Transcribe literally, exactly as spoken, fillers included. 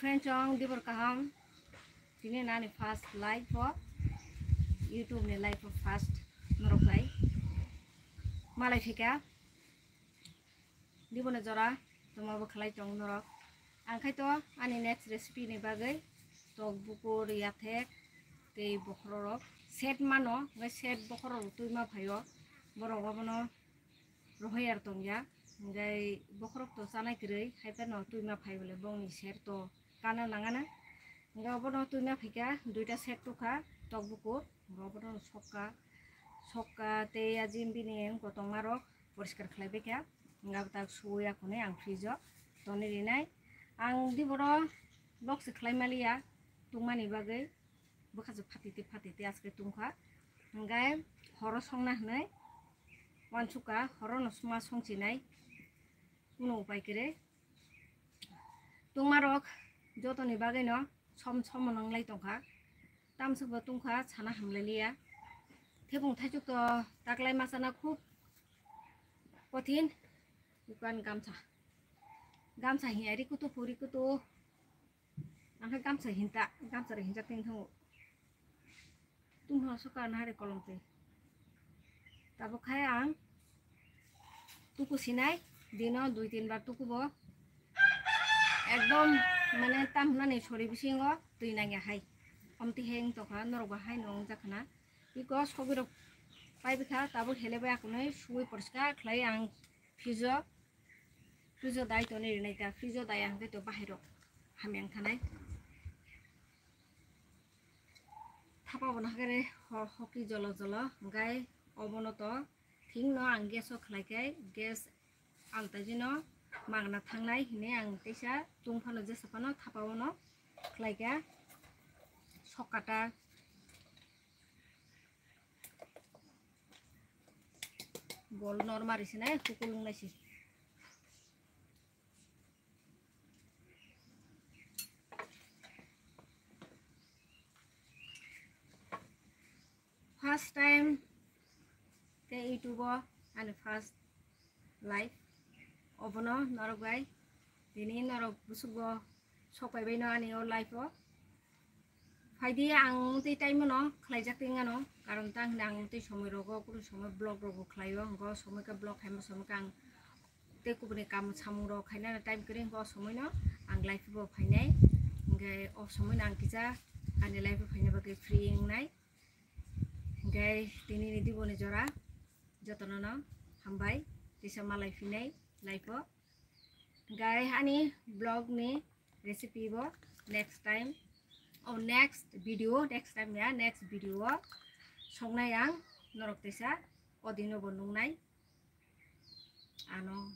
Friends, chong dibor kaham. Tini nani first live o, YouTube ni live o first norok bai malai phika. Diboni jora tongma bo khlai tong norok. Ang khai to ani next recipe ni bagwi tok bukur, yathek tei bokhorok set mano, hwnkhe set bokhorok twi ma phaio. Borok obono rohoi ar tongya, hwnkhe bokhorok to chanai kwrwi, hai phano twi ma phai bole bongni set to kana nangana. Hwnkhe obono twi ma phaikha, duita set tukha tok bukur, hwnkhe obono sokka, sokka tei ajin bini kotongmarok poriskar khlai baikha. Hwnkhe abwtak suwi akhunwi ang fridge o tonwi rinai. Ang diboro vlog se khlai maliya tungmani bagwi, bwkhajwk phatiti phatiti aske tungkha. Hwnkhe horo songna hwnwi uansukha, horono ma songchinai, kunu upai kwrwi. Tungmarok jotoni bagwino som som nwnglai tongkha. Tamsukbo tungkha sana hamlailiya. Thebung thaichuk to taklai machana khub kothin. Bukan gamsa. Gamsa hiya ri kutu puri kutu. Ang khe gamsa hinta, gamsa ri hinjak teng thango. Tungho soka nahari kolom twi. Tabuk khai ang tuku sinai, dino dui tin bar tuku bo. Ekdom mane tam hwnani sori bisingo twi nangya hai. Omtwi hai wng tongkha, norok bo hai no wngjakha na. Iko sogwi rok pai bikha, tabuk hele bai akunui suwi poriskar khlai ang fridge o, fridge o dai toni rinai ta, fridge o dai ang khe to bahai rok hamya wng thanai. Thapa bo nahagare ho-, hoki jolo jolo, hwnkhe obono to thik no ang gas o khlai khe, gas alta jino magna thangnai hinwi ang teisa tung phano jesa phano thapa o no khlai kha. Sokata bol normal risinai hukulung naisi. First time te YouTube o ani first live obono norok bai tini norok busugo sok pai baino ani o live o. Phaidi ang tei time no khlaijak tei ngano, karon tang hwnwi ang tei somoi rogo kunu somoi vlog rogo khlaio, hwnko somoi khe vlog khaima somoi khe ang tei kubuni kam samung rok khaina time kwrwi, hwnko o somoi no ang live bo phainai, hwnkhe o somoi no ang kisa ani live bo phaina bagwi free wngnai. Hwnkhe tini ni diboni jora jotono no hambai, tisa malai phinai live o. Hwnkhe ani vlog ni recipe bo next time, oh, next video, next time ya, next video o songnai ang norok teisa o dino bo nungnai. Ano